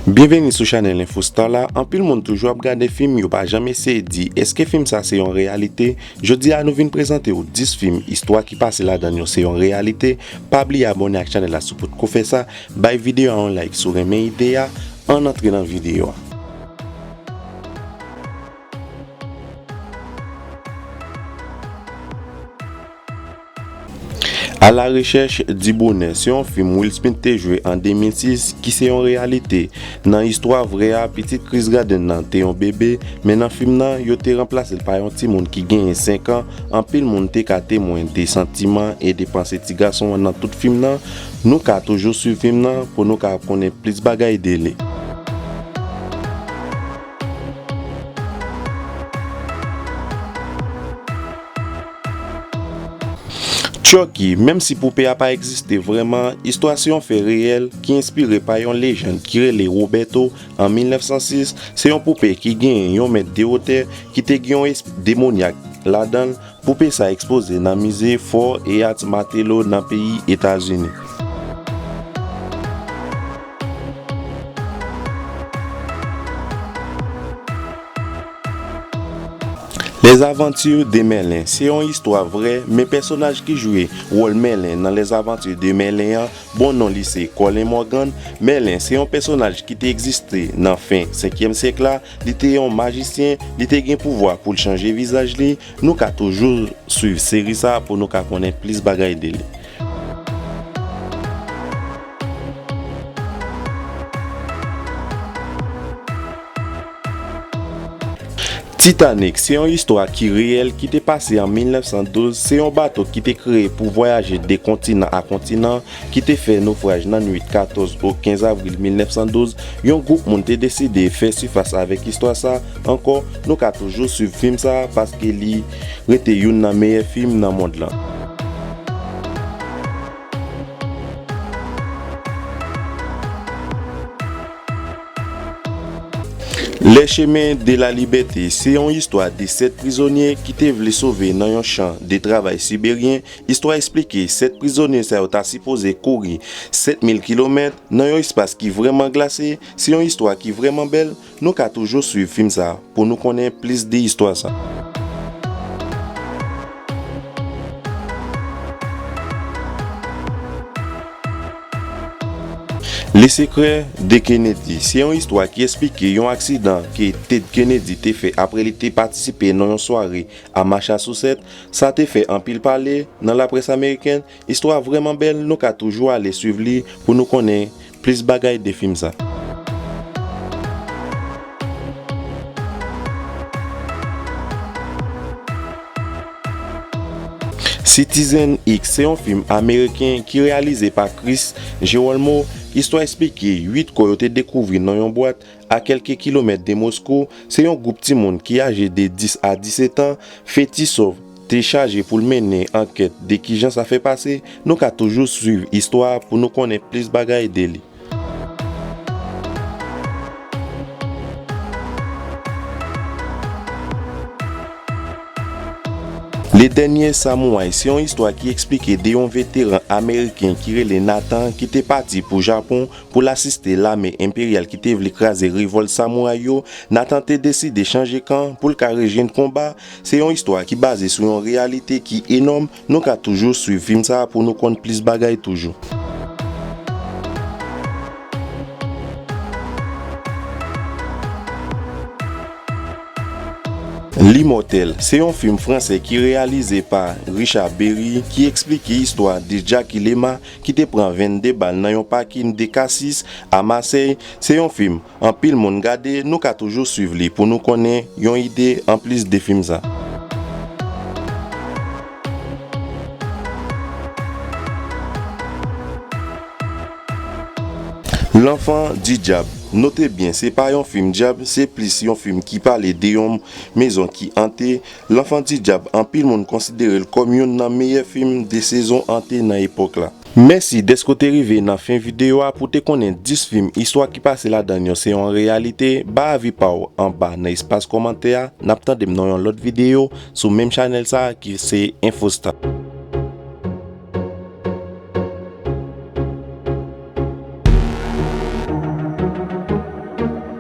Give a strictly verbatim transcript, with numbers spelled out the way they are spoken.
Byenveni sou chanèl Infostar la. Anpil moun toujou ap gade fim, yo pa janm eseye di, èske fim sa se yon reyalite? Jodi a, nou vin prezante w dis fim, istwa ki pase ladan yo se yon reyalite. Pa bliye abòne ak chanèl la si w potko fè sa. Bay videyo a yon like si w renmen ide a. Ann antre nan videyo a. À la recherche du bonheur, se yon fim Will Smith te jwe an de mil sis ki se yon reyalite. Nan istwa vrè a, pitit Chris Garden nan te yon bebe, men nan fim nan, yo te ranplase l pa yon timoun ki genyen senk an. Anpil moun te ka temwen de santiman e de panse ti gason an nan tout fim nan. Nou ka toujou swiv fim nan pou nou ka konnen plis bagay de li. Chucky, menm si poupe a pa egziste vrèman, istwa se yon fè reyèl ki enspire pa yon lejand ki rele Roberto an mil nèf san sis. Se yon poupe ki genyen yon mèt de wotè, ki te gen yon espri demonyak ladan l. Poupe sa ekspoze nan mize Fort Haight Martello nan peyi Etazini. Les Aventures de Merlin, se yon istwa vrè, men pèsonaj ki jwe wòl Merlin nan Les Aventures de Merlin an, bon non li se Colin Morgan. Merlin se yon pèsonaj ki te egziste nan fen senkyèm syèk la, li te yon majisyen, li te gen pouvwa pou l chanje vizaj li. Nou ka toujou swiv seri sa pou nou ka konnen plis bagay de li. Titanic, se yon istwa ki reyèl ki te pase an mil nèf san douz. Se yon bato ki te kreye pou vwayaje de kontinan a kontinan, ki te fè nofraj nan nwit katòz o kenz avril mil nèf san douz. Yon gwoup moun te deside fè sifas avèk istwa sa. Ankò, nou ka toujou swiv fim sa paske li rete youn nan meyè fim nan mond lan. Les Chemins de la Liberté, se yon istwa de sèt prizonye ki te vle sove nan yon chan de travay siberyen. Istwa eksplike sèt prizonye sa yo ta sipoze kouri sèt mil kilomèt nan yon espas ki vrèman glase. Se yon istwa ki vrèman bèl. Nou ka toujou swiv fim sa pou nou konnen plis de istwa sa. Le Secret de Kennedy, se yon istwa ki eksplike yon aksidan ke Ted Kennedy te fè apre li te patisipe nan yon sware a Massachusetts. Sa te fè anpil pale nan laprès amerikèn. Istwa vrèman bèl, nou ka toujou ale swiv li pou nou konnen plis bagay de fim sa. Citizen X, se yon fim ameriken ki reyalize pa Chris Girolamo. Istwa eksplike uit kò yo te dekouvri nan yon bwat a kèlke kilomèt de Moskou. Se yon gwoup timoun ki aje de dis a disèt an. Fetisov te chaje pou l mennen ankèt de kijan sa fè pase. Nou ka toujou swiv istwa a pou nou konnen plis bagay de li. Le Dernier Samouraï, se yon istwa ki eksplike de yon veteran ameriken ki rele Nathan ki te pati pou Japon pou l asiste lame enperyal ki te vle kraze revòlt samouray yo. Nathan te deside chanje kan pou l ka rejwenn konba. Se yon istwa ki baze sou yon reyalite ki enòm. Nou ka toujou swiv fim sa a pou nou konn plis bagay toujou. L'Immortel, se yon fim fransè ki reyalize pa Richard Berry, ki eksplike istwa de Jacky Laima ki te pran vennde bal nan yon pakin de Cassis a Masèy. Se yon fim anpil moun gade, nou ka toujou swiv li pou nou konnen yon ide anplis de fim sa. L'Enfant du Diable. Note byen, se pa yon fim dyab, se plis yon fim ki pale de yon mezon ki ante. L'Enfant du Diable, anpil moun konsidere l kòm youn nan meyè fim de sezon ante nan epòk la. Mèsi dèske w te rive nan fen videyo a. Pou w te konnen dis fim, istwa ki pase ladan yo se yon reyalite, bay avi pa w anba nan espas kòmantè a. N ap tande m nan yon lòt videyo sou menm chanèl sa a ki se Infostar.